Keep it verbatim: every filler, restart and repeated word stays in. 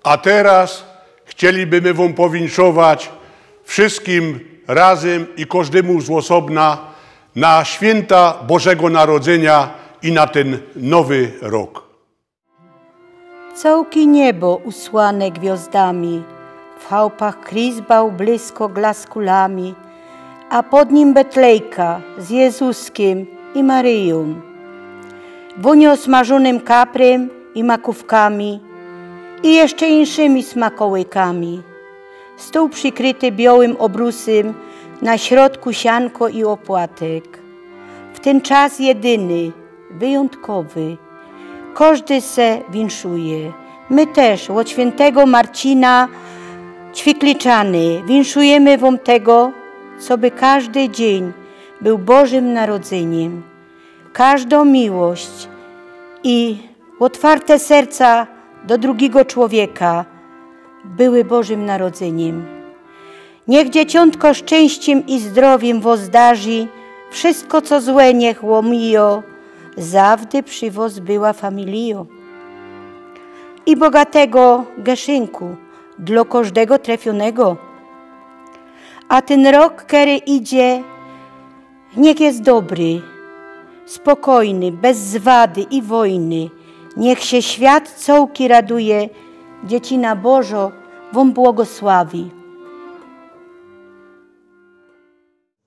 A teroz chcielibymy wōm powinszować wszyskim razym i kożdymu z ôsobna na świynta Bożego Narodzynia i na tyn nowy rok. Cołki niebo usłane gwiŏzdami, w chałpach Christbaum błysko glaskulami, a pod nim Betlejka z Jezuskym i Maryjōm. Wōnio smażōnym kaprym i makōwkami i jeszcze inszymi smakołykami. Stōł przikryty biołym ôbrusym, na środku sianko i ôpłatek. W tyn czas jedyny, wyjōntkowy, kożdy se winszuje. My tyż ôd świyntego Marcina Ćwikliczany winszujymy wōm tego, coby kożdy dziyń bōł Bożym Narodzyniym. Kożdŏ miłość i ôtwarte serca do drugigo człowieka były Bożym Narodzyniym. Niych Dzieciōntko szczyńściym i zdrowiym wŏs darzi, wszysko co złe niych ômijŏ, zawdy przi wŏs była familijŏ. I bogatego geszynku dlŏ kożdego trefionego. A tyn rok, kery idzie, niych je dobry, spokojny, bez zwady i wojny. Niych sie świat cołki raduje, Dziecina Bożo wōm błogosławi.